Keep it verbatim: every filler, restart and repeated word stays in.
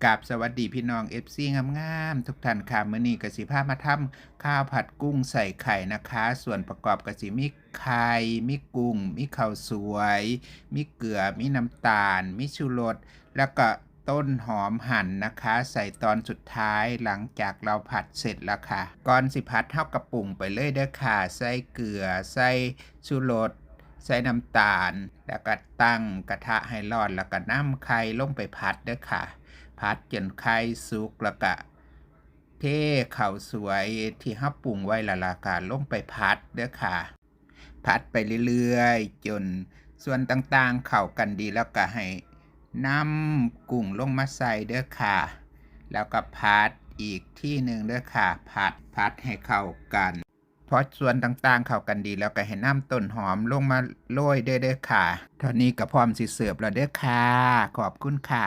กับสวัสดีพี่น้อง เอฟซี งามๆ ทุกท่านค่ะ มื้อนี้ก็สิพามาทำข้าวผัดกุ้งใส่ไข่นะคะ ส่วนประกอบก็สิมีไข่ มีกุ้ง มีข้าวสวย มีเกลือ มีน้ำตาล มีชูรส แล้วก็ต้นหอมหั่นนะคะ ใส่ตอนสุดท้ายหลังจากเราผัดเสร็จแล้วค่ะ ก่อนสิผัดเฮากะปรุงไปเลยเด้อค่ะ ใส่เกลือ ใส่ชูรส ใส่น้ำตาล แล้วก็ตั้งกระทะให้ร้อน แล้วก็นำไข่ลงไปผัดเด้อค่ะ ผัดจนไข่สุก แล้วก็เทข้าวสวยที่เฮาปรุงไว้แล้วล่ะค่ะ ลงไปผัดเด้อค่ะ ผัดไปเรื่อยๆ จนส่วนต่างๆ เข้ากันดี แล้วก็ให้นำกุ้งลงมาใส่เด้อค่ะ แล้วก็ผัดอีกที่หนึ่งเด้อค่ะ ผัด ผัดให้เข้ากัน พอส่วนต่างๆ เข้ากันดีแล้วก็ให้นำต้นหอมลงมาโรยเด้อเด้อค่ะ เท่านี้ก็พร้อมสิเสิร์ฟแล้วเด้อค่ะ ขอบคุณค่ะ